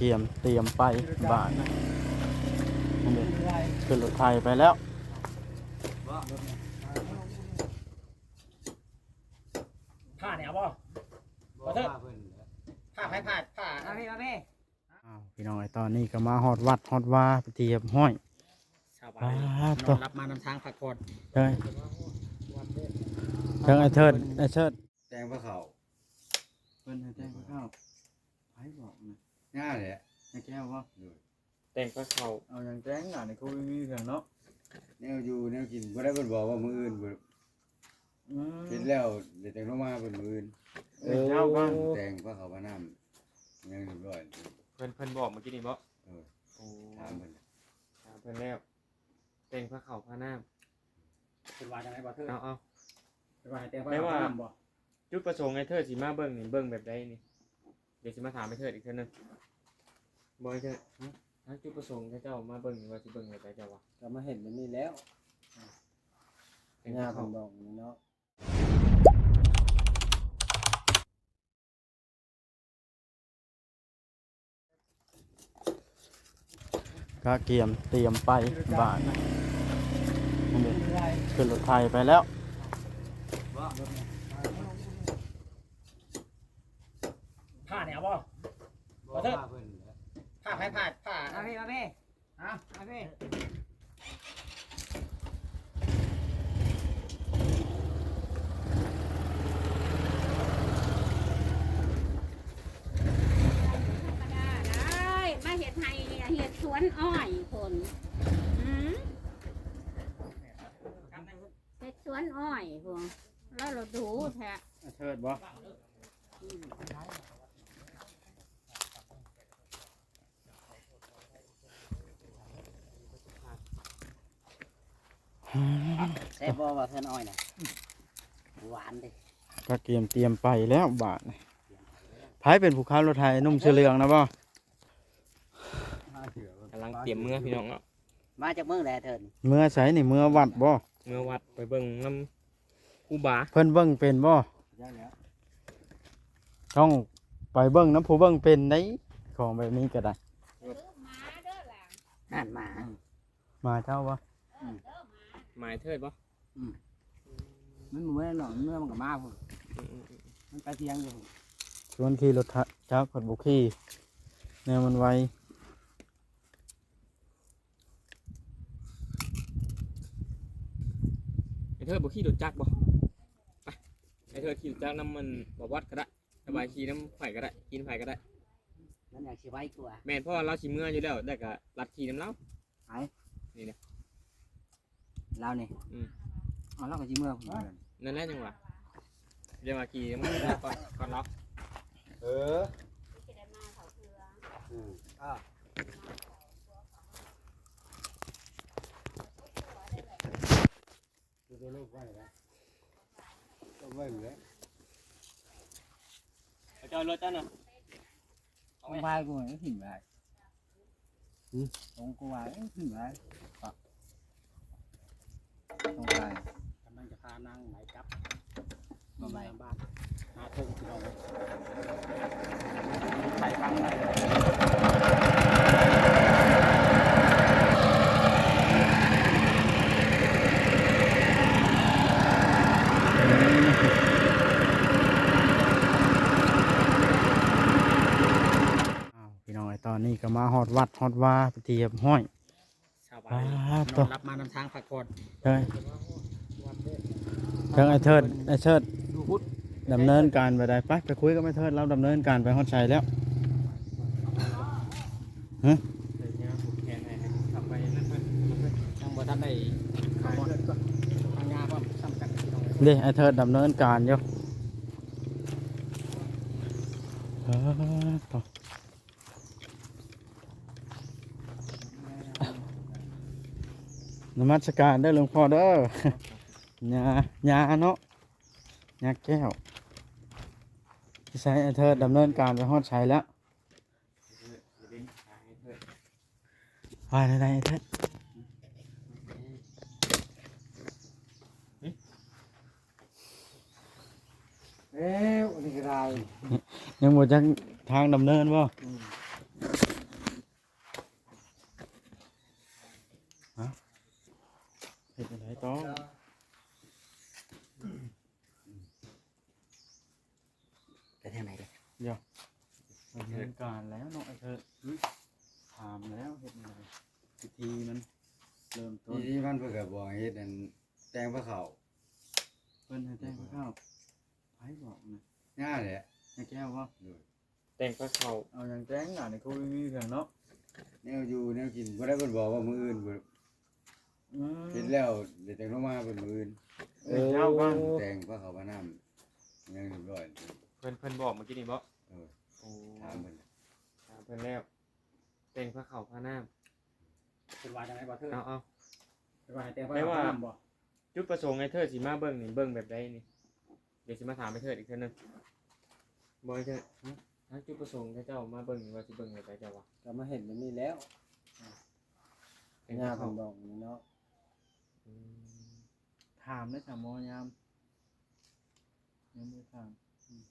ກຽມຕຽມໄປບາດນີ້ ຂຶ້ນລົດໄຖໄປແລ້ວ. ຜ້າແນວບໍ່? ບໍ່ ຜ້າເພິ່ນ ຜ້າໃຜ? ຜ້າ ຜ້າ ມາເພ ມາເພ. ອ້າວ ພີ່ນ້ອງເອີຍ ຕອນນີ້ກໍມາຮອດວັດຮອດວາເປັນທີ່ຮຽບຮ້ອຍ. ສະບາຍດີ ອ່າ ນອນຫຼັບມານຳທາງພັກຜ່ອນ. ເອີ ເທິງອ້າຍເທີດ ອ້າຍເທີດ ແຕ່ງພາເຂົ້າ ເພິ່ນໃຫ້ແຕ່ງພາເຂົ້າ. ໃຜບອກນະ? ຍ່າແຫຼະ. ນ້າແກ້ວບໍ່? ໂດຍ. ແຕ່ງພາເຂົ້າ ເອົາຫຍັງແຕ່ງລະ ໃນໂຄວິດມີເຄື່ອງເນາະ ແນວຢູ່ແນວກິນບໍ່ໄດ້. ເພິ່ນບອກວ່າມື້ອື່ນ ອືມ ເຮັດແລ້ວ ແຕ່ງລົງມາເພິ່ນມື້ອື່ນ. ເອີ ເຈົ້າກ່ອນ ແຕ່ງພາເຂົ້າພານ້ຳ ຍັງຮຽບຮ້ອຍ. ເພິ່ນ ເພິ່ນບອກມື້ກີ້ນີ້ບໍ່? ເອີ ໂອ້ ຖາມເພິ່ນ ຖາມເພິ່ນແລ້ວ ແຕ່ງພາເຂົ້າພານ້ຳ. ເພິ່ນວ່າຈັ່ງໃດບໍ່ເທີດ? ເອົາ ເອົາ ເພິ່ນວ່າໃຫ້ແຕ່ງພາເຂົ້າພານ້ຳບໍ່? ຈຸດປະສົງອ້າຍເທີດຊິມາເບິ່ງນີ້ ເບິ່ງແບບໃດນີ້? ດຽວຊິມາຖາມອ້າຍເທີດອີກເທື່ອໜຶ່ງ. ບໍ່ ອ້າຍເທີດ ຮະ? ຫາ ຈຸດປະສົງເຂົາເຈົ້າມາເບິ່ງນີ້ວ່າຊິເບິ່ງແບບໃດເຈົ້າວ່າ? ກໍມາເຫັນແບບນີ້ແລ້ວ ເຫັນ ຍ່າເພິ່ນບອກນີ້ເນາະ. ກະກຽມຕຽມໄປບາດນີ້ ຂຶ້ນລົດໄຖໄປແລ້ວ. ຜ້າແນວບໍ່? ບໍ່ ຜ້າເພິ່ນ ຜ້າໃຜ? ຜ້າ ຜ້າ ມາເພ ມາເພ. ເອົາ ມາເພ ທຳມະດາໄດ້ ມາເຮັດໄຮ່ເຮັດສວນອ້ອຍພຸ້ນ. ຫື ເຮັດສວນອ້ອຍພຸ້ນ ລາວລະດູແທ້. ເທີດບໍ່? ອືມ. ແຊບບໍ່ວ່າເທີດອ້ອຍນະ? ຫວານເດ້. ກະກຽມຕຽມໄປແລ້ວບາດນີ້. ໃຜເປັນຜູ້ຂັບລົດໄຖ? ໜຸ່ມເສື້ອເຫຼືອງນະບໍ່? ກຳລັງຕຽມເມືອພີ່ນ້ອງເນາະ. ມາຈາກເມືອງໃດເທີດ? ເມືອໃສນີ້? ເມືອວັດບໍ່? ເມືອວັດໄປເບິ່ງນຳ ຄູບາ ເພິ່ນເບິ່ງເປັນບໍ່? ຕ້ອງໄປເບິ່ງນຳຜູ້ເບິ່ງເປັນໄດ໋ ຂອງແບບນີ້ກໍໄດ້. ນັ້ນໝາ ອືມ ໝາເຈົ້າບໍ່? ອືມ ໝາເທີດບໍ່? ອືມ ມັນບໍ່ແມ່ນດອກ ເມືອມັນກໍມາພຸ້ນ. ອືມໆໆ ມັນໄປທຽງຢູ່. ຊວນຂີ່ລົດຈັກພັດບໍ່ຂີ່ ແນວມັນໄວ. ໄອ້ເທີດບໍ່ຂີ່ລົດຈັກບໍ່? ໄປ ໄອ້ເທີດຂີ່ລົດຈັກນຳມັນບໍ່ວັດກໍໄດ້ ສະບາຍ ອືມ ຂີ່ນຳໃຜກໍໄດ້ ຂີ່ນຳໃຜກໍໄດ້. ມັນອາດຊິໄວກວ່າ. ແມ່ນ ເພາະວ່າລາວຊິເມືອຢູ່ແລ້ວ ແລ້ວກໍລັດຂີ່ນຳລາວ. ໃຜ? ນີ້ນະ ລາວນີ້. ອືມ ເອົາ ລາວກໍຊິເມືອພຸ້ນ. ນັ້ນແຫຼະ ຈັ່ງວ່າ ຢ່າວ່າຂີ່ນຳກັນ ກ່ອນລາວ. ເອີ ຊິໄດ້ມາເຂົ້າເຄືອ. ອືມ ອ່າ ເອົາເຈົ້າລົດເຈົ້ານະ ຂອງພາຍກູນີ້ຖິ້ມໄດ້. ຫື ຂອງກູວ່າຖິ້ມໄດ້. ຂອງພາຍ ກຳລັງຈະພານາງໄຫຼກັບ ອືມ ໄຫຼບ້ານ. ຫາເຖິງພີ່ນ້ອງເອີຍ ໄປຟັງໄດ້. ອ້າວ ພີ່ນ້ອງເອີຍ ຕອນນີ້ກໍມາຮອດວັດຮອດວາເປັນທີ່ຮຽບຮ້ອຍ. ສະບາຍດີ ອ່າ ນອນຫຼັບມານຳທາງພັກຜ່ອນ. ເອີ ທາງອ້າຍເທີດ ອ້າຍເທີດ ດຳເນີນການໄປໄດ້. ໄປ ໄປຄຸຍກັບອ້າຍເທີດ ລາວດຳເນີນການໄປຮອດໃສແລ້ວ? ຮະ? ຍັງບໍ່ທັນໄດ້ເດ້ ອ້າຍເທີດດຳເນີນການຢູ່. ເອີ ນະມັດສະການເດີຫຼວງພໍ່ເດີ. ຍ່າ ຍ່າເນາະ ຍ່າແກ້ວ. ໃສ ອ້າຍເທີດດຳເນີນການໄປຮອດໃສແລ້ວ? ວ່າແນວໃດ ອ້າຍເທີດ? ເອີ ອັນນີ້ກໍໄດ້ ຍັງບໍ່ຈັກທາງດຳເນີນບໍ່? ອືມ. ດຽວ ດຳເນີນການແລ້ວເນາະ ໄອ້ເທີດ. ຫຶ? ຖາມແລ້ວເຮັດແນວໃດ ວິທີມັນເລີ່ມຕົ້ນ? ວິທີມັນ ເພິ່ນກໍບອກໃຫ້ເຮັດອັນ ແຕ່ງພາເຂົ້າ. ເພິ່ນໃຫ້ແຕ່ງພາເຂົ້າ? ໃຜບອກນະ? ນ້າແຫຼະ. ນ້າແກ້ວບໍ? ໂດຍ. ແຕ່ງພາເຂົ້າ. ເອົາຫຍັງແຕ່ງລະ ໃນໂຄວິດມີເຄື່ອງເນາະ ແນວຢູ່ແນວກິນບໍ່ໄດ້. ເພິ່ນບອກວ່າມື້ອື່ນເພິ່ນ ອືມ ເຮັດແລ້ວ ດຽວຈັ່ງລົງມາເພິ່ນມື້ອື່ນ. ເອີ ເຈົ້າກ່ອນ ແຕ່ງພາເຂົ້າພານ້ຳ ຍັງຮຽບຮ້ອຍ. ເພິ່ນ ເພິ່ນບອກມື້ກີ້ນີ້ບໍ? ເອີ ໂອ້ ຖາມເພິ່ນ ຖາມເພິ່ນແລ້ວ ແຕ່ງພາເຂົ້າພານ້ຳ. ເພິ່ນວ່າຈັ່ງໃດບໍ່ເທີດ? ເອົາ ເອົາ ເພິ່ນວ່າໃຫ້ແຕ່ງພາເຂົ້າພານ້ຳບໍ່? ຈຸດປະສົງໄອ້ເທີດຊິມາເບິ່ງນີ້ ເບິ່ງແບບໃດນີ້? ດຽວຊິມາຖາມໄອ້ເທີດອີກເທື່ອໜຶ່ງ. ບໍ່ ໄອ້ເທີດ ຮະ? ຈຸດປະສົງທີ່ເຈົ້າມາເບິ່ງນີ້ວ່າຊິເບິ່ງແບບໃດເຈົ້າວ່າ? ກໍມາເຫັນແບບນີ້ແລ້ວ ເປັນ ຍ່າເພິ່ນບອກນີ້ເນາະ. ອືມ ຖາມໄດ້ສະໝໍຍາມ ຍັງບໍ່ຖາມ. ອືມ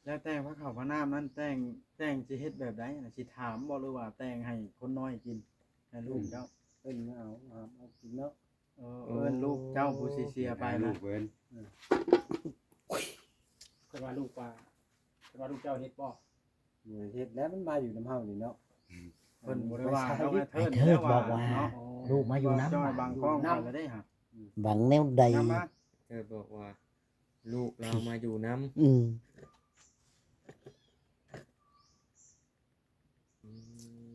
ແລ້ວແຕ່ງພາເຂົ້າພານ້ຳນັ້ນ ແຕ່ງ ແຕ່ງຊິເຮັດແບບໃດນະ? ຊິຖາມບໍ່ ຫຼືວ່າແຕ່ງໃຫ້ຄົນນ້ອຍກິນ ໃຫ້ລູກເຈົ້າ? ອືມ ເອີ້ນມາເອົາ ຫາມເອົາກິນເນາະ. ເອີ ເອີ້ນລູກເຈົ້າຜູ້ຊິເສຍໄປນະ ໃຫ້ລູກເພິ່ນ. ເອີ ເພິ່ນວ່າລູກວ່າ ເພິ່ນວ່າລູກເຈົ້າເຮັດບໍ່? ບໍ່ເຮັດແລ້ວ ມັນມາຢູ່ນຳເຮົານີ້ເນາະ. ເພິ່ນບໍ່ໄດ້ວ່າດອກ ໄອ້ເທີດ ໄອ້ເທີດບອກວ່າ ເນາະ ລູກມາຢູ່ນຳ ເວົ້າຈ່ອຍບັງກ້ອງໄປແລ້ວເດ້ຫະ. ອືມ ບັງແນວໃດ? ເທີດບອກວ່າ ລູກລາວມາຢູ່ນຳ. ອືມ ອື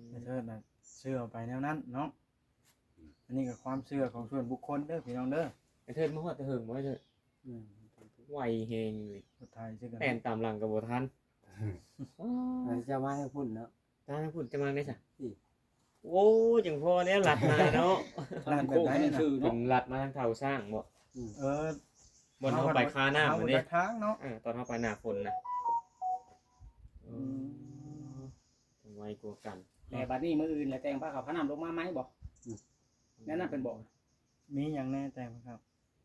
ມ ໄອ້ເທີດນະເຊື່ອໄປແນວນັ້ນເນາະ. ອັນນີ້ກໍຄວາມເຊື່ອຂອງສ່ວນບຸກຄົນເດີພີ່ນ້ອງເດີ. ໄອ້ເທີດມາຮອດແຕ່ເຫິງບໍ່ ໄອ້ເທີດ? ອືມ ໄວແຮງເລີຍ ລົດໄຖຊິກັນ ແລ່ນຕາມຫຼັງກໍບໍ່ທັນ. ເຈົ້າມາທາງພຸ້ນເນາະ ທາງພຸ້ນຈະມາໄດ້ຊະ? ໂອ້ ຈັ່ງພໍແລ້ວ ລັດມາເນາະ ທາງໂຄ້ງ ທາງຊື່ເນາະ ເປັນລັດມາທາງເທົາຊ້າງບໍ? ອືມ ເອີ ບ່ອນເຮົາໄປຄານ້ຳ ເຮົາບໍ່ຈັກທາງເນາະ. ເອີ ຕອນເຮົາໄປໜ້າຝົນນະ. ອືມ ອືມ ໄວກວ່າກັນ. ແຕ່ບັດນີ້ມື້ອື່ນລະແຕ່ງພາເຂົ້າພານ້ຳລົງມາໃໝ່ບໍ? ອືມ ແນວນັ້ນເພິ່ນບອກ. ມີຫຍັງແດ່ແຕ່ງພາເຂົ້າ?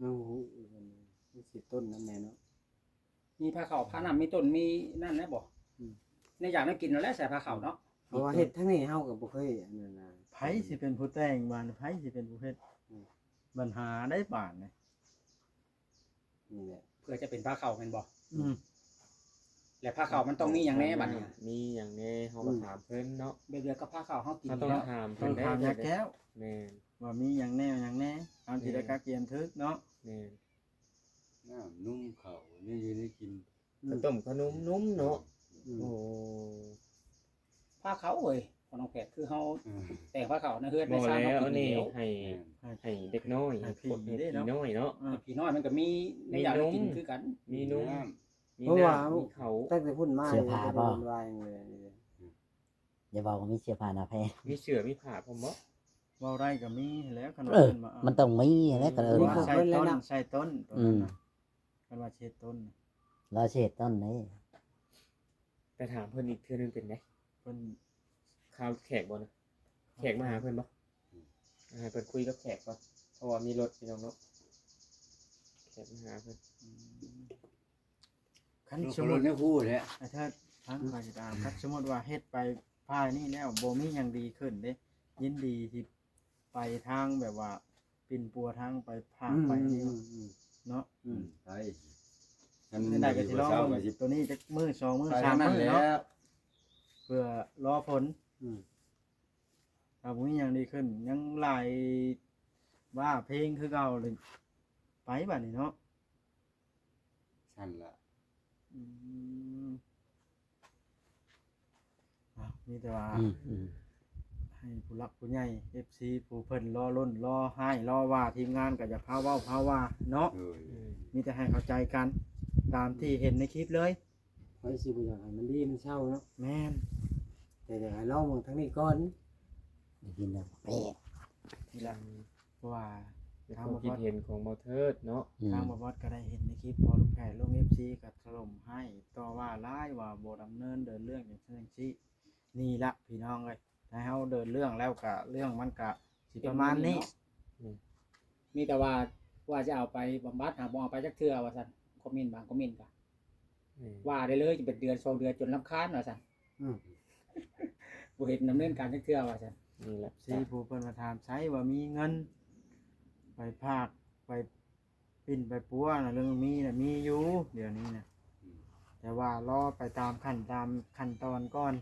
ຍັງບໍ່ຮູ້ຄືກັນ ມີຊິຕົ້ນນັ້ນແດ່ເນາະ. ມີພາເຂົ້າພານ້ຳ ມີຕົ້ນ ມີນັ້ນແດ່ບໍ? ອືມ ໃນຢ່າງແນວກິນນັ້ນແຫຼະໃສ່ພາເຂົ້າເນາະ. ເພາະວ່າເຮັດທາງນີ້ເຮົາກໍບໍ່ເຄີຍອັນນັ້ນນະ. ໃຜຊິເປັນຜູ້ແຕ່ງບາດນີ້? ໃຜຊິເປັນຜູ້ເຮັດ? ອືມ ບັນຫາໄດ໋ບາດນີ້. ນີ້ແຫຼະ ເພື່ອຈະເປັນພາເຂົ້າແມ່ນບໍ່? ອືມ ແລະພາເຂົ້າມັນຕ້ອງມີຫຍັງແດ່ບັດນີ້? ມີຫຍັງແດ່ ເຮົາກໍ ອືມ ຖາມເພິ່ນເນາະ. ແບບດຽວກັບພາເຂົ້າເຮົາກິນ ເຮົາຕ້ອງຖາມເພິ່ນ ຕ້ອງຖາມຍາແກ້ວ. ແມ່ນ ວ່າມີຫຍັງແດ່ ຫຍັງແດ່ ເຮົາຊິໄດ້ກະກຽມຖືກເນາະ. ແມ່ນ ນ້ຳນົມເຂົ້າ ແນວຢູ່ແນວກິນ ອືມ ເຂົ້າຕົ້ມເຂົ້າໜຸ່ມ ໜຸ່ມເນາະ. ອືມ ໂອ້ ພາເຂົ້າເອີຍ ພໍ່ນ້ອງແພດ ຄືເຮົາ ອືມ ແຕ່ງພາເຂົ້າໃນເຮືອນໃນຊານເຮົາກິນນີ້ ໃຫ້ ໃຫ້ເດັກນ້ອຍ ໃຫ້ພວກເດັກນ້ອຍເນາະ. ເອີ ໃຫ້ຜີນ້ອຍມັນກໍມີໃນຢ່າງກິນຄືກັນ ມີນົມ ມີນ້ຳ ມີເຂົ້າ. ຕັ້ງແຕ່ພຸ້ນມາ ເສື້ອຜ້າບໍ່? ຢ່າເວົ້າວ່າມີເສື້ອຜ້າໜ້າແພງ ມີເສື້ອມີຜ້າພ້ອມບໍ່? ເວົ້າໄດ້ກໍມີແຫຼະ ຄັນວ່າເພິ່ນມາເອົາ ມັນຕ້ອງມີແຫຼະ ຄັນເອີ້ນວ່າ ໃສ່ຕົ້ນ ໃສ່ຕົ້ນ ຕົວນັ້ນນະ. ອືມ ຄັນວ່າເຮັດຕົ້ນ ລາວຊິເຮັດຕົ້ນເດ້. ໄປຖາມເພິ່ນອີກເທື່ອໜຶ່ງເປັນໃດ? ເພິ່ນ ຂ່າວແຂກບໍ່ນະ? ແຂກມາຫາເພິ່ນບໍ່? ອືມ ໃຫ້ເພິ່ນຄຸຍກັບແຂກກ່ອນ ເພາະວ່າມີລົດພີ່ນ້ອງເນາະ ແຂກມາຫາເພິ່ນ. ອືມ ຄັນສົມມຸດ ລົດໃນຄູແຫຼະ ອາຈານ ທາງຂ້າພະເຈົ້າ ຄັນສົມມຸດວ່າເຮັດໄປພາຍນີ້ແລ້ວ ບໍ່ມີຫຍັງດີຂຶ້ນເດ້ ຍິນດີທີ່ ໄປທາງແບບວ່າປິ່ນປົວທາງໄປພາກໄປນີ້ ອືມ ເນາະ ອືມ ໄປ ຄັນໄດ້ກໍຊິລອງ ໂຕນີ້ຈັກມື້ ສອງມື້ ສາມມື້ເນາະ ເພື່ອລໍຝົນ ອືມ ຖ້າບໍ່ມີຫຍັງດີຂຶ້ນ ຍັງຫຼາຍວ່າເພງຄືເກົ່າເລີຍ ໄປບາດນີ້ເນາະ. ຊັ້ນລະ ອືມ ເອົາ ມີແຕ່ວ່າ ອືມ ອືມ ໃຫ້ຜູ້ຫຼັກຜູ້ໃຫຍ່ ເອັຟຊີ ຜູ້ເພິ່ນລໍລຸ້ນ ລໍຮ້າຍ ລໍວ່າ ທີມງານກໍຢ່າພາເວົ້າພາວ່າເນາະ ໂດຍ ອືມ ມີແຕ່ໃຫ້ເຂົ້າໃຈກັນ ຕາມທີ່ເຫັນໃນຄລິບເລີຍ. ໃຜຊິບໍ່ຢາກໃຫ້ມັນດີມັນເຊົາເນາະ? ແມ່ນ ແຕ່ຢາກໃຫ້ລອງເບິ່ງທາງນີ້ກ່ອນ ໄດ້ຍິນແລ້ວແປກ ນີ້ລະ ອືມ ເພາະວ່າ ໃນຄວາມຄິດເຫັນຂອງບ່າວເທີດເນາະ ທາງບ່າວບອດກໍໄດ້ເຫັນໃນຄລິບ ພໍລູກແພດລົງ ເອັຟຊີກໍຖະຫຼົ່ມຮ້າຍ ຕໍ່ວ່າຫຼາຍວ່າບໍ່ດຳເນີນເດີນເລື່ອງຈັ່ງຊັ້ນຈັ່ງຊີ້ ນີ້ລະພີ່ນ້ອງເອີຍ ຖ້າເຮົາເດີນເລື່ອງແລ້ວກະເລື່ອງມັນກະຊິປະມານນີ້ ອືມ ມີແຕ່ວ່າ ວ່າຈະເອົາໄປບຳບັດ ຫາບໍ່ເອົາໄປຈັກເທື່ອວ່າຊັ້ນ ຄອມເມັນບາງຄອມເມັນກະ ອືມ ວ່າໄດ້ເລີຍ ຈະເປັນເດືອນສອງເດືອນຈົນລຳຄານວ່າຊັ້ນ ອືມ ບໍ່ເຫັນດຳເນີນການຈັກເທື່ອວ່າຊັ້ນ ນີ້ແຫຼະ ທີ່ຜູ້ເພິ່ນມາຖາມໄຊວ່າມີເງິນໄປພາກໄປປິ່ນໄປປົວນະ ເລື່ອງມີນະ ມີຢູ່ດຽວນີ້ນະ ອືມ ແຕ່ ແຕ່ວ່າລໍໄປຕາມຂັ້ນຕາມຂັ້ນຕອນກ່ອນ.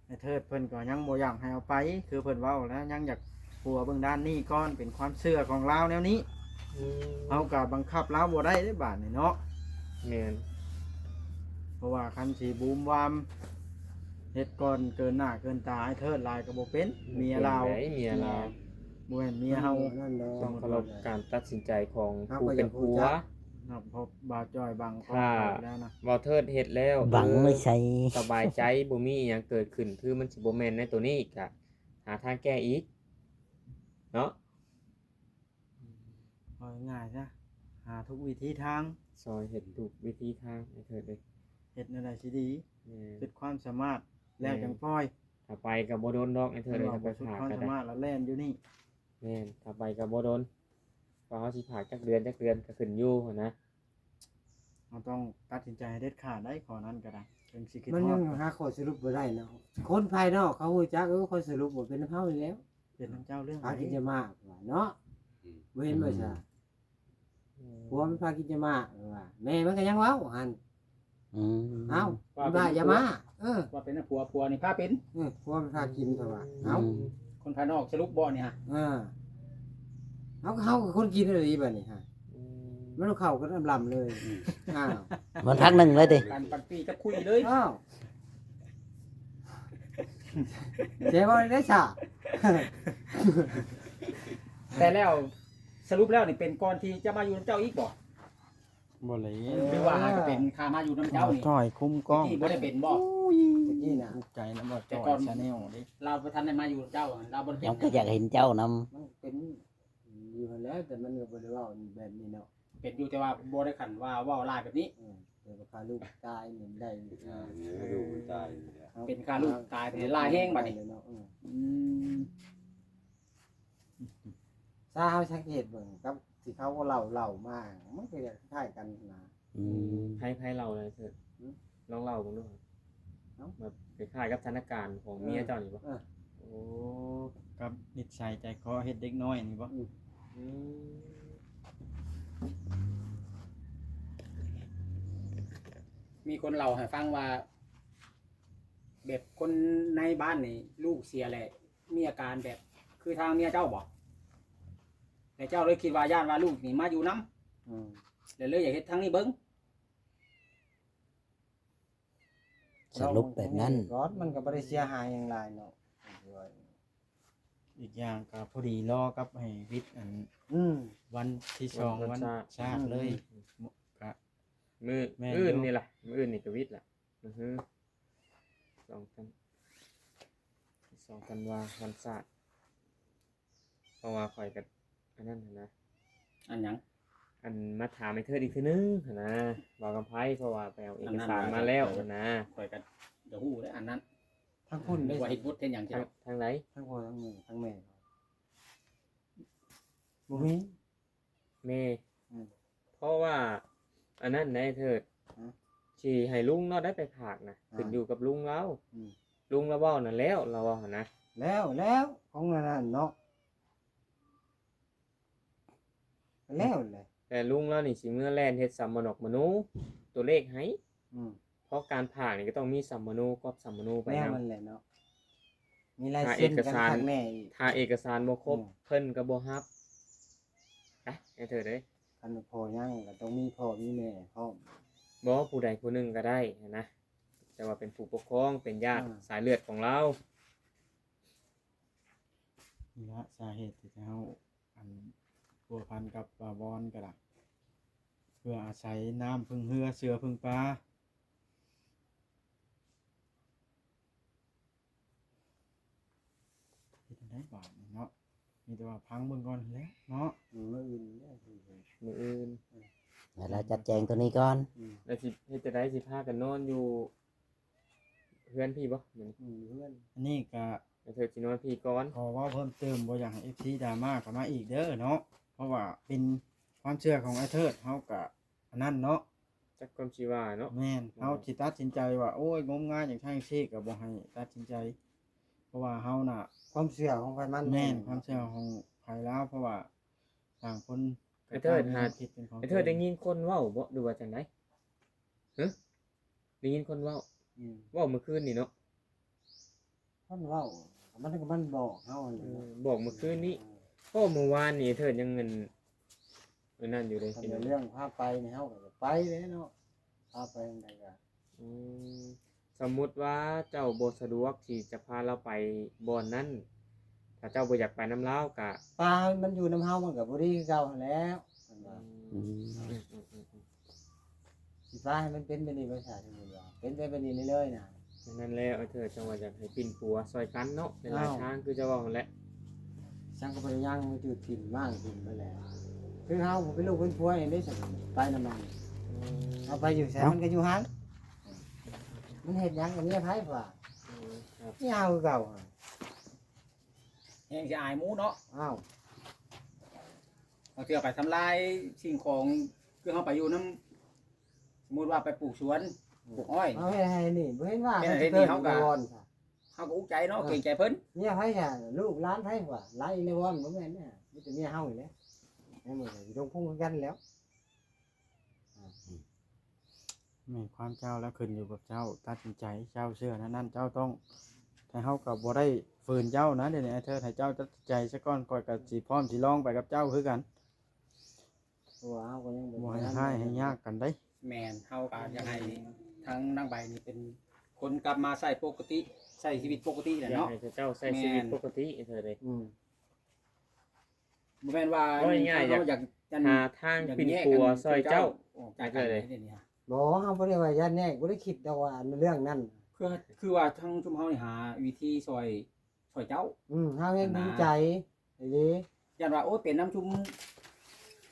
ອ້າຍເທີດເພິ່ນກໍຍັງບໍ່ຢາກໃຫ້ເອົາໄປ ຄືເພິ່ນເວົ້າແລ້ວ ຍັງຢາກປົວເບິ່ງດ້ານນີ້ກ່ອນ ເປັນຄວາມເຊື່ອຂອງລາວແນວນີ້. ອືມ ເຮົາກໍບັງຄັບລາວບໍ່ໄດ້ເດ້ບາດນີ້ເນາະ. ແມ່ນ ເພາະວ່າຄັນຊິບູມວາມເຮັດກ່ອນເກີນໜ້າເກີນຕາອ້າຍເທີດຫຼາຍກໍບໍ່ເປັນ. ເມຍລາວ ເມຍລາວ ບໍ່ແມ່ນເມຍເຮົາ. ຕ້ອງເຄົາລົບການຕັດສິນໃຈຂອງຜູ້ເປັນຜົວ. ເຮົາກໍຢາກຮູ້ຈັກ ເຮົາພົບບ່າວຈ້ອຍບາງຄົນ ຖ້າ ແລ້ວນະ ບ່າວເທີດເຮັດແລ້ວ ບັງໄວ້ໃສ ເອີ ສະບາຍໃຈ ບໍ່ມີອີ່ຫຍັງເກີດຂຶ້ນ ຄືມັນຊິບໍ່ແມ່ນໃນໂຕນີ້ ກະຫາທາງແກ້ອີກເນາະ. ເວົ້າງ່າຍໆຊະ ຫາທຸກວິທີທາງ ຊ່ອຍເຮັດທຸກວິທີທາງ ອ້າຍເທີດເອີຍ. ເຮັດແນວໃດຊິດີ? ແມ່ນ ສຸດຄວາມສາມາດ ແລ້ວຈັ່ງປ່ອຍ. ຖ້າໄປກໍບໍ່ດົນດອກ ອ້າຍເທີດເອີຍ. ຖ້າໄປພາກກໍໄດ້ ສຸດຄວາມສາມາດລະແລ່ນຢູ່ນີ້. ແມ່ນ ຖ້າໄປກໍບໍ່ດົນ ວ່າເຮົາຊິພາກຈັກເດືອນ ຈັກເດືອນກໍຂຶ້ນຢູ່ຫັ້ນນະ. ເຮົາຕ້ອງຕັດສິນໃຈໃຫ້ເດັດຂາດໄດ໋ ຂໍ້ນັ້ນກໍໄດ້ ຈັ່ງຊິຄິດຮອດ. ມັນຍັງຫາຂໍ້ສະຫຼຸບບໍ່ໄດ້ເນາະ. ຄົນພາຍນອກເຂົາຮູ້ຈັກ ເອີ ຂ້ອຍສະຫຼຸບວ່າເປັນນຳເຮົານີ້ແຫຼ້ວ ເປັນນຳເຈົ້າເລື່ອງໃດ ພາກິນຈະມາກວ່າເນາະ. ອືມ ບໍ່ເຫັນບໍ່ຊະ? ອືມ ຜົວມັນພາກິນຈະມາກວ່າ ແມ່ມັນກໍຍັງເວົ້າຫັ້ນ. ອືມ ເອົ້າ ວ່າເປັນ ວ່າຢ່າມາ ເອີ ວ່າເປັນຜົວ ຜົວນີ້ພາເປັນ. ເອີ ຜົວມັນພາກິນ ເພິ່ນວ່າ. ອືມ ເອົ້າ ຄົນພາຍນອກສະຫຼຸບບໍ່ນີ້ຮະ? ເອີ ເຮົາ ເຮົາກໍຄົນກິນອີ່ຫຼີບັດນີ້ຮະ. ອືມ ມັນເຂົ້າກັນລຳໆເລີຍ. ອືມ ອ້າວ ມັນພັກໜຶ່ງເລີຍຕິ ການປັນປີ້ກັບຄຸຍເລີຍ. ອ້າວ ເສຍບໍ່ໄດ້ຊະ. ແຕ່ແລ້ວ ສະຫຼຸບແລ້ວນີ້ເປັນກ່ອນທີ່ຈະມາຢູ່ນຳເຈົ້າອີກບໍ່? ບໍ່ແລ້ວ ຫຼືວ່າຫາກະເປັນຂ້າມາຢູ່ນຳເຈົ້ານີ້ ບ່າວຈ້ອຍຄຸ້ມກ້ອງ ຕະກີ້ບໍ່ໄດ້ເປັນບໍ່? ໂອ້ຍ ຕະກີ້ນະ ຖືກໃຈນຳບ່າວຈ້ອຍ ແຊນແນວເດ້. ລາວບໍ່ທັນໄດ້ມາຢູ່ນຳເຈົ້າ ລາວບໍ່ໄດ້ເປັນ ເຮົາກໍຢາກເຫັນເຈົ້ານຳ. ມັນເປັນຢູ່ຫັ້ນແຫຼະ ແຕ່ມັນກໍບໍ່ໄດ້ເວົ້າແບບນີ້ເນາະ. ເປັນຢູ່ ແຕ່ວ່າບໍ່ໄດ້ຂັ້ນວ່າເວົ້າຫຼາຍແບບນີ້. ເອີ ແຕ່ວ່າຂ້າລູກຕາຍນີ້ໄດ້. ເອີ ຂ້າລູກມັນຕາຍນີ້ແຫຼະ ເປັນຂ້າລູກຕາຍນີ້ຫຼາຍແຮງບັດນີ້. ເອີ ອືມ ຖ້າເຮົາສັງເກດເບິ່ງກັບທີ່ເຂົາເລົ່າ ເລົ່າມາ ມັນກໍຄ້າຍກັນນະ. ອືມ ໃຜ ໃຜເລົ່ານະເທີດ? ຫື? ລອງເລົ່າເບິ່ງດູ. ເອົ້າ ແບບຄ້າຍໆກັບສະຖານະການຂອງເມຍເຈົ້ານີ້ບໍ່? ເອີ ໂອ້ ກັບນິດໄສໃຈຄໍເຮັດເດັກນ້ອຍນີ້ບໍ່? ອືມ ອືມ ມີຄົນເລົ່າໃຫ້ຟັງວ່າ ແບບຄົນໃນບ້ານນີ້ ລູກເສຍແລ້ວ ມີອາການແບບຄືທາງເມຍເຈົ້າບໍ່? ແລ້ວເຈົ້າເລີຍຄິດວ່າຢ້ານວ່າລູກນີ້ມາຢູ່ນຳ. ອືມ ແລ້ວເລີຍຢາກເຮັດທາງນີ້ເບິ່ງ. ສະຫຼຸບແບບນັ້ນ ມັນກໍບໍ່ໄດ້ເສຍຫາຍຫຍັງຫຼາຍເນາະ. ອີກຢ່າງກໍພໍດີລໍກັບໃຫ້ວິດອັນ ອືມ ວັນທີສອງ ວັນຊາດ ວັນຊາດເລີຍ. ອືມ ກະມື້ ແມ່ນຢູ່ ມື້ອື່ນນີ້ລະ ມື້ອື່ນນີ້ກໍວິດລະ. ອືຮຶ ສອງທັນ ສອງທັນວາ ວັນຊາດ. ເພາະວ່າຂ້ອຍກໍອັນນັ້ນຫັ້ນນະ. ອັນຫຍັງ? ອັນມາຖາມໄອ້ເທີດອີກເທື່ອໜຶ່ງຫັ້ນນະ ບ່າວກຳໄພ ເພາະວ່າໄປເອົາເອກະສານມາແລ້ວຫັ້ນນະ. ຂ້ອຍກໍຢາກຮູ້ເດ້ອັນນັ້ນ. ທາງພຸ້ນເດ້ ວ່າເຮັດບົດເຮັດຫຍັງ? ທາງ ທາງໃດ? ທາງພໍ່ທາງແມ່ ທາງແມ່ ບໍ່ມີ. ແມ່ ອືມ ເພາະວ່າອັນນັ້ນໄດ໋ເທີດ ຮະ ຊິໃຫ້ລຸງເນາະໄດ້ໄປພາກນະ ອ່າ ຂຶ້ນຢູ່ກັບລຸງລາວ. ອືມ ລຸງລາວເວົ້ານັ້ນແລ້ວ ລາວເວົ້າຫັ້ນນະ. ແລ້ວ ແລ້ວ ຂອງອັນນັ້ນເນາະ ແລ້ວແຫຼະ. ແຕ່ລຸງລາວນີ້ຊິເມືອແລ່ນເຮັດສຳມະນອກມະໂນ ຕົວເລກໃຫ້. ອືມ ເພາະການພາກນີ້ກໍຕ້ອງມີສຳມະໂນ ກອບສຳມະໂນໄປນຳ. ແນວນັ້ນແຫຼະເນາະ ມີລາຍເຊັນກັນຄັກແນ່ອີກ. ຖ້າເອກະສານ ຖ້າເອກະສານບໍ່ຄົບ ອືມ ເພິ່ນກໍບໍ່ຮັບ. ໄປ ໄອ້ເທີດເອີຍ ຄັນພໍ່ຍັງກໍຕ້ອງມີພໍ່ມີແມ່ພ້ອມ. ບໍ່ ຜູ້ໃດຜູ້ໜຶ່ງກໍໄດ້ຫັ້ນນະ ແຕ່ວ່າເປັນຜູ້ປົກຄອງ ເປັນຍາດ ອ່າ ສາຍເລືອດຂອງລາວ. ນີ້ລະສາເຫດທີ່ເຮົາ ອັນ ພົວພັນກັບບ່າວບອນກໍໄດ້ ເພື່ອອາໄສນ້ຳເພິ່ງເຮືອ ເສືອເພິ່ງປາ. ເຮັດຈັ່ງໃດບາດນີ້ເນາະ ມີແຕ່ວ່າຟັງເບິ່ງກ່ອນແຫຼະເນາະ. ອືມ ມື້ອື່ນແຫຼະ ມື້ອື່ນ ໃຫ້ລາວຈັດແຈງຕົວນີ້ກ່ອນ. ອືມ ແລ້ວຊິເຮັດຈັ່ງໃດ ຊິພາກັນນອນຢູ່ ເຮືອນພີ້ບໍ່? ອືມ ເຮືອນ ອັນນີ້ກະ ໄອ້ເທີດຊິນອນພີ້ກ່ອນ. ຂໍເວົ້າເພີ່ມເຕີມ ບໍ່ຢາກໃຫ້ເອັຟຊີດຣາມາເຂົ້າມາອີກເດີເນາະ ເພາະວ່າເປັນຄວາມເຊື່ອຂອງໄອ້ເທີດ ເຮົາກະອັນນັ້ນເນາະ ຈັກຄວາມຊິວ່າເນາະ. ແມ່ນ ເຮົາຊິຕັດສິນໃຈວ່າ ໂອ້ຍ ງົມງາຍຈັ່ງຊັ້ນຈັ່ງຊີ້ ກະບໍ່ໃຫ້ຕັດສິນໃຈ ເພາະວ່າເຮົານະ ຄວາມເຊື່ອຂອງໃຜມັນ. ແມ່ນ ຄວາມເຊື່ອຂອງໃຜລາວ ເພາະວ່າຕ່າງຄົນ ໄອ້ເທີດຫາ ຄິດເປັນຂອງ ໄອ້ເທີດໄດ້ຍິນຄົນເວົ້າບໍ່ ຫຼືວ່າຈັ່ງໃດ? ຮະ? ໄດ້ຍິນຄົນເວົ້າ ອືມ ເວົ້າມື້ຄືນນີ້ເນາະ ເພິ່ນເວົ້າ ມັນກໍມັນບອກເຮົານັ້ນແຫຼະເນາະ ເອີ ບອກມື້ຄືນນີ້ ເອີ ເພາະມື້ວານນີ້ເທີດຍັງ ອັນ ອັນນັ້ນຢູ່ເດ້ ຄັນວ່າເລື່ອງພາໄປນີ້ເຮົາກໍໄປແຫຼະເນາະ ພາໄປທາງໃດກໍ ອືມ ສົມມຸດວ່າເຈົ້າບໍ່ສະດວກທີ່ຈະພາລາວໄປບ່ອນນັ້ນ ຖ້າເຈົ້າບໍ່ຢາກໄປນຳລາວກະ ປາມັນຢູ່ນຳເຮົາມັນກໍບໍ່ດີຄືເກົ່າຫັ້ນແຫຼ້ວ ເພິ່ນວ່າ ອືມ ອືມ ອືມ ອືມ ອືມ ຊິພາໃຫ້ມັນເປັນແບບນີ້ບໍ່ຊະ ສົມມຸດວ່າເປັນໄປແບບນີ້ເລີຍໆນະ ນັ້ນແຫຼະ ເອີ ເທີດຈັ່ງວ່າຢາກໃຫ້ປິ່ນປົວຊ່ອຍກັນເນາະ ຫຼາຍໆ ອ້າວ ທາງ ຄືເຈົ້າເວົ້າຫັ້ນແຫຼະ ສັງກະປະຍັງມັນຖືກຖິ້ມ ມ້າງຖິ້ມໄປແລ້ວ ຄືເຮົາເປັນລູກເປັນຜົວຫຍັງໄດ້ ໄປນຳມັນ ອືມ ເຮົາໄປຢູ່ໃສ ເອົ້າ ມັນກໍຢູ່ຫັ້ນ ມັນເຮັດຫຍັງກັບເມຍໃຜ ວ່າ ອືມ ຄັບ ເມຍເຮົາຄືເກົ່າ ແຮງຊິອາຍໝູ່ເນາະ ອ້າວ ບາງເທື່ອໄປທຳລາຍສິ່ງຂອງ ຄືເຮົາໄປຢູ່ນຳ ສົມມຸດວ່າໄປປູກສວນ ອືມ ປູກອ້ອຍ ເຮົາເຮັດໃຫ້ນີ້ ບໍ່ເຫັນວ່າ ເຮັດໃຫ້ນີ້ ເຮົາກໍ ເຮົາກໍອຸກໃຈເນາະ ເອີ ເກງໃຈເພິ່ນ ເມຍໃຜຫາ ລູກຫຼານໃຜວ່າ ຫຼາຍໃນວອນ ບໍ່ແມ່ນນະ ມີແຕ່ເມຍເຮົານີ້ແຫຼະ ໃນມື້ຢູ່ດົງພົງຄືກັນແລ້ວ. ແມ່ນຄວາມເຈົ້າແລ້ວ ຂຶ້ນຢູ່ກັບເຈົ້າຕັດສິນໃຈ ເຈົ້າເຊື່ອແນວນັ້ນ ເຈົ້າຕ້ອງ ແຕ່ເຮົາກໍບໍ່ໄດ້ຝືນເຈົ້ານະ ດຽວນີ້ອ້າຍເທີດໃຫ້ເຈົ້າຕັດສິນໃຈຊະກ່ອນ ຂ້ອຍກໍຊິພ້ອມຊິລອງໄປກັບເຈົ້າຄືກັນ ເພາະວ່າເຮົາກໍຍັງບໍ່ ບໍ່ໃຫ້ຮ້າຍໃຫ້ຍາກກັນເດ້. ແມ່ນ ເຮົາກໍຢາກໃຫ້ທາງນາງໃບນີ້ເປັນຄົນກັບມາໃຊ້ປົກກະຕິ ໃຊ້ຊີວິດປົກກະຕິແຫຼະເນາະ ຢາກໃຫ້ເຈົ້າໃຊ້ຊີວິດ ແມ່ນ ປົກກະຕິເທີດເດ້. ອືມ ບໍ່ແມ່ນວ່າ ເວົ້າງ່າຍໆ ເຮົາຢາກ ຢາກຫາທາງປິ່ນປົວຊ່ອຍເຈົ້າ ອອກຈາກກັນເດ້ນີ້. ບໍ່ ເຮົາບໍ່ໄດ້ວ່າຢ້ານແຍກ ບໍ່ໄດ້ຄິດດອກວ່າເລື່ອງນັ້ນ ຄື ຄືວ່າທາງຊຸມເຮົານີ້ຫາວິທີຊ່ອຍ ຊ່ອຍເຈົ້າ. ອືມ ເຮົາແຮງດີໃຈອີ່ຫຼີ ຢ້ານວ່າ ໂອ້ຍ ເປັນນຳຊຸມ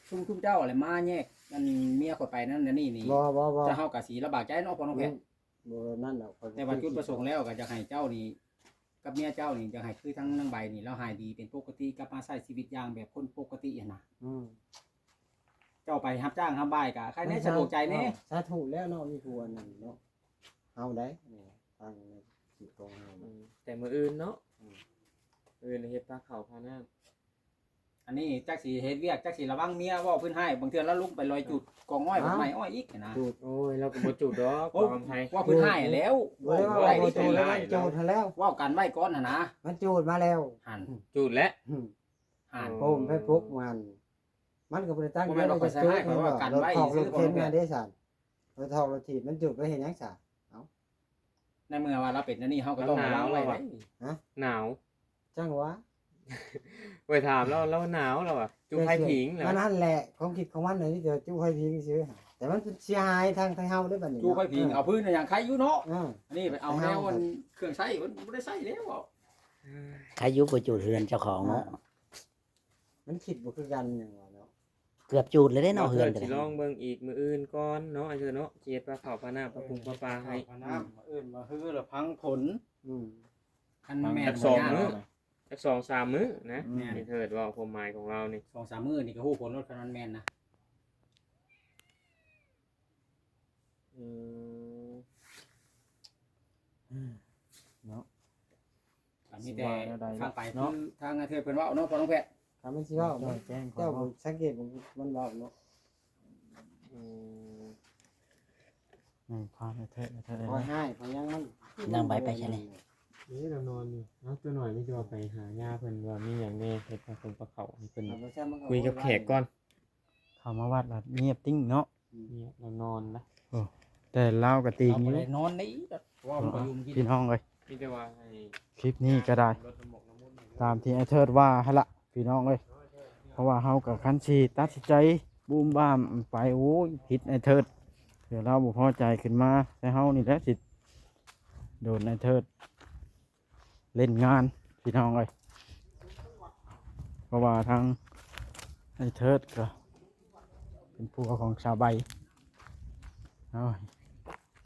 ຊຸມ ຊຸມເຈົ້າແຫຼະມາແຍກອັນເມຍຂ້ອຍໄປນັ້ນອັນນີ້ນີ້ ບໍ່ ບໍ່ ບໍ່ ເຈົ້າ ເຮົາກໍຊິລຳບາກໃຈເນາະ ພໍ່ນ້ອງແພດ. ອືມ ບໍ່ແບບນັ້ນດອກ ແຕ່ວ່າຈຸດປະສົງແລ້ວກໍຢາກໃຫ້ເຈົ້ານີ້ ກັບເມຍເຈົ້ານີ້ ຢາກໃຫ້ຄືທາງນາງໃບນີ້ ລາວຫາຍດີເປັນປົກກະຕິ ກັບມາໃຊ້ຊີວິດຢ່າງແບບຄົນປົກກະຕິຫັ້ນນະ. ອືມ ເຈົ້າໄປຮັບຈ້າງຮັບບ່າຍກະໃຄແດ່ ສະດວກໃຈແດ່. ສາທຸແລ້ວເນາະ ມີຜູ້ອັນນັ້ນເນາະ ເຮົາໄດ້ ນີ້ ຟັງໃນຄລິບຂອງເຮົາ. ອືມ ແຕ່ມື້ອື່ນເນາະ. ອືມ ມື້ອື່ນເຮັດພາເຂົ້າພານ້ຳ. ອັນນີ້ຈັກຊິເຮັດວຽກ ຈັກຊິລະວັງເມຍ ເວົ້າພື້ນຮ້າຍ ບາງເທື່ອລາວລົງໄປລອຍຈູດກອງອ້ອຍ ອ້າວ ບັກໄມ້ອ້ອຍອີກຫັ້ນນະ. ຈູດ ໂອ້ຍ ລາວກໍບໍ່ຈູດດອກ ໂອ້ ຂໍອະໄພ ເວົ້າພື້ນຮ້າຍແລ້ວ ບໍ່ໄດ້ເວົ້າວ່າບໍ່ຈູດ ມັນຈູດຫັ້ນແລ້ວ ເວົ້າກັນໄວ້ກ່ອນຫັ້ນນະ ມັນຈູດມາແລ້ວ ຫັ້ນ ຈູດແລ້ວ ຫັ້ນ ໂອ້ ໄປປຸກມັນ ມັນກໍບໍ່ໄດ້ຕັ້ງໃຈວ່າຈະຈູດ ເຫັນບໍ່ ລົດຖອກລົດເຂັນມາເດ້ຊັ້ນ ລົດຖອກລົດຖີບ ມັນຈູດໄປເຮັດຫຍັງຊະ? ເອົ້າ ໃນເມື່ອວ່າລາວເປັນແນວນີ້ ເຮົາກໍຕ້ອງລະວັງໄວ້ເດ້. ຮະ? ໜາວ ຈັ່ງຫວາ ໄປຖາມລາວ ລາວໜາວ ລາວວ່າຈູໄຟຜິງ ແລ້ວນັ້ນແຫຼະ ຄວາມຄິດຂອງມັນນີ້ ຈະຈູໄຟຜິງຊື່ ແຕ່ມັນເສຍຫາຍທາງໄທເຮົາເດ້ບັດນີ້ ຈູໄຟຜິງ ເນາະ ເອົາພື້ນຫຍັງໄຄຢູ່ເນາະ. ເອີ ອັນນີ້ໄປເອົາແນວອັນເຄື່ອງໃຊ້ ມັນບໍ່ໄດ້ໃຊ້ແລ້ວ ເອີ ໄຄຢູ່ບໍ່ຈູດເຮືອນເຈົ້າຂອງເນາະ. ມັນຄິດບໍ່ຄືກັນຫຍັງວ່າເນາະ ເກືອບຈູດເລີຍເດ້ເນາະ ເຮືອນກໍໄດ້. ລອງເບິ່ງອີກມື້ອື່ນກ່ອນເນາະ ອ້າຍເທີດເນາະ ຊິເຮັດພາເຂົ້າພານ້ຳ ພາປຸງພາປາໃຫ້ ພານ້ຳ ອືມ ມື້ອື່ນມາຮືລະພັງຝົນ. ອືມ ຄັນແມ່ນ ຈັກສອງມື້ ຈັກສອງສາມມື້ນະ. ແມ່ນ ອ້າຍເທີດເວົ້າຄວາມໝາຍຂອງລາວນີ້ ສອງສາມມື້ນີ້ກໍຮູ້ຜົນໂລດ ຄັນມັນແມ່ນນະ. ອືມ ເນາະ ກໍມີແຕ່ຟັງໄປ ຄືທາງເທິດເພິ່ນເວົ້າເນາະ ພໍ່ນ້ອງແພດ. ຖ້າມັນຊິເວົ້າ ເຈົ້າແຈ້ງ ເຈົ້າສັງເກດເບິ່ງມັນເວົ້າເນາະ. ອືມ ແມ່ນຄວາມເທິດ ເທິດ ຂ້ອຍຮ້າຍ ຂ້ອຍຍັງມັນ ນາງໃບໄປໃສນີ້? ນີ້ລາວນອນຢູ່. ເອົ້າ ຕົວນ້ອຍນີ້ຄືວ່າໄປຫາຍາເພິ່ນ ວ່າມີຫຍັງແດ່ ເຮັດພາຄົງພາເຂົ້າໃຫ້ເພິ່ນ ເອົາ ໄປໃຊ້ມັນກໍ ຄຸຍກັບແຂກກ່ອນ. ເຂົ້າມາວັດລະງຽບຕິ້ງເນາະ. ອືມ ງຽບລະນອນນະ. ໂອ້ ແຕ່ລາວກໍຕີງຢູ່ ບໍ່ໄດ້ນອນໄດ້ ເວົ້າ ເນາະ ບໍ່ຢູ່ກິນ ພີ່ນ້ອງເອີຍ. ມີແຕ່ວ່າໃຫ້ ຄລິບນີ້ກໍໄດ້ ລົດນ້ຳໝົກນ້ຳມົນໃຫ້ເດີ ຕາມທີ່ອ້າຍເທີດວ່າຫັ້ນລະ ພີ່ນ້ອງເອີຍ. ເພາະວ່າເຮົາກໍຄັນຊິຕັດສິນໃຈບູມບາມໄປ ໂອ້ຍ ຜິດອ້າຍເທີດ ດຽວລາວບໍ່ພໍໃຈຂຶ້ນມາ ແຕ່ເຮົານີ້ແຫຼະຊິໂດນອ້າຍເທີດ ເລ່ນງານ ພີ່ນ້ອງເອີຍ. ເພາະວ່າທາງອ້າຍເທີດກໍເປັນຜົວຂອງສາວໃບ ເຮົາ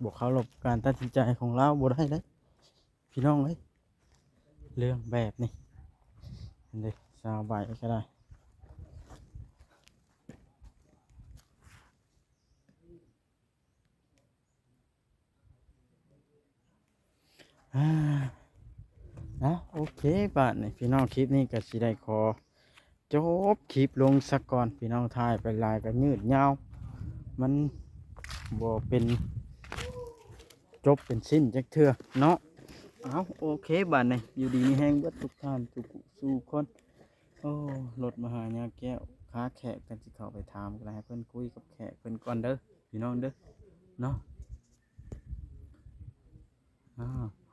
ບໍ່ເຄົາລົບການຕັດສິນໃຈຂອງລາວບໍ່ໄດ້ເດ້ ພີ່ນ້ອງເອີຍ. ເລື່ອງແບບນີ້ ເຫັນເດ້ ສາວໃບກໍໄດ້. ອາ ເອົາ ໂອເຄ ບາດນີ້ພີ່ນ້ອງ ຄລິບນີ້ກໍຊິໄດ້ຂໍຈົບຄລິບລົງສາກ່ອນ ພີ່ນ້ອງ. ຖ່າຍໄປຫຼາຍກໍຍືດຍາວ ມັນບໍ່ເປັນ ຈົບເປັນຊິ້ນຈັກເທື່ອເນາະ. ເອົາ ໂອເຄ ບາດນີ້ຢູ່ດີມີແຮງເບິດທຸກທ່ານທຸກຜູ້ສູ່ຄົນ. ໂອ້ ລົດມາຫາຍາແກ້ວ ຄາແຂກກັນ ຊິເຂົ້າໄປຖາມກັນ ໃຫ້ເພິ່ນຄຸຍກັບແຂກເພິ່ນກ່ອນເດີ ພີ່ນ້ອງເດີເນາະ. ອາ